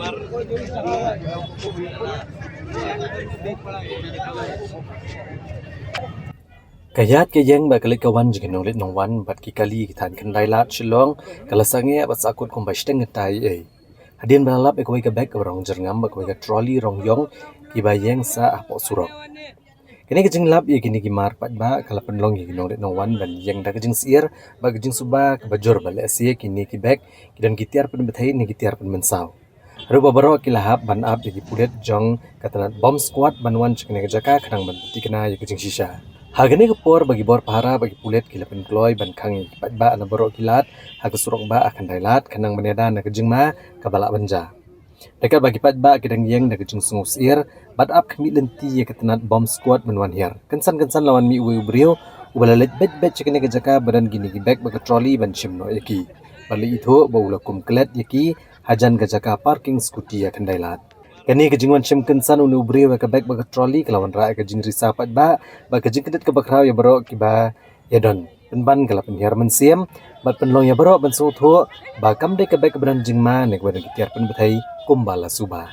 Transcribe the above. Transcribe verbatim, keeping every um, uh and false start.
Ka ïaid ka ïeng bad ka leit ka wan jong ki nongleit nongwan bad ki kali ki thaiñ khyndai lad Shillong ka la sangeh bad sahkut kumba shiteng kynta ei ei. Hadien ba la lap ïa kawei ka beg kaba rong jyrngam bad kawei ka trolley rong ïong kiba ïeng sah hapoh surok. Kane ka jinglap ïa kine ki mar paidbah ka la pynlong ïa ki nongleit nongwan ban ïeng da ka jingsyier bad ka jingsuba kaba jur ba lehse kine ki beg ki don ki tiar pynbthei ne ki tiar pynmynsaw. Haduh ba baroh ki la hap ban ap ïa ki pulit jong ka tnat bomb squad ban wan sha kane ka jaka khnang ban thikna ïa ka jingshisha. Ha kane ka por ba ki bor pahara bad ki pulit ki la pynkloi ban khang ïa ki paidbah na baroh ki lad ha ka surok bah ha khyndai lad khnang ban ïada na ka jingma kaba lah ban jia. Da katba ki paidbah ki dang ïeng da ka jingsngewsyier bad ap khmih lynti ïa ka tnat bomb squad ban wan hiar, kynsan kynsan la wan mih uwei u briew uba la leit beit beit sha kane ka jaka ba don kine ki beg bad ka trolley ban shim noh ïa ki. Bad la ithuh ba u la kum klet ïa ki hajan ka jaka parking scooty ha khyndai lad. Kane ka jingwan shim kynsan une u briew ïa ka beg bad ka trolley ka la wanrah ïa ka jingrisa paidbah bad ka jingkyntait kaba khraw ïa baroh kiba ïadon. Pynban ka la pynhiar mynsiem bad pynlong ïa baroh ban sngewthuh ba kam dei ka beg kaba don jingma ne kaba don ki tiar pynbthei kumba la suba.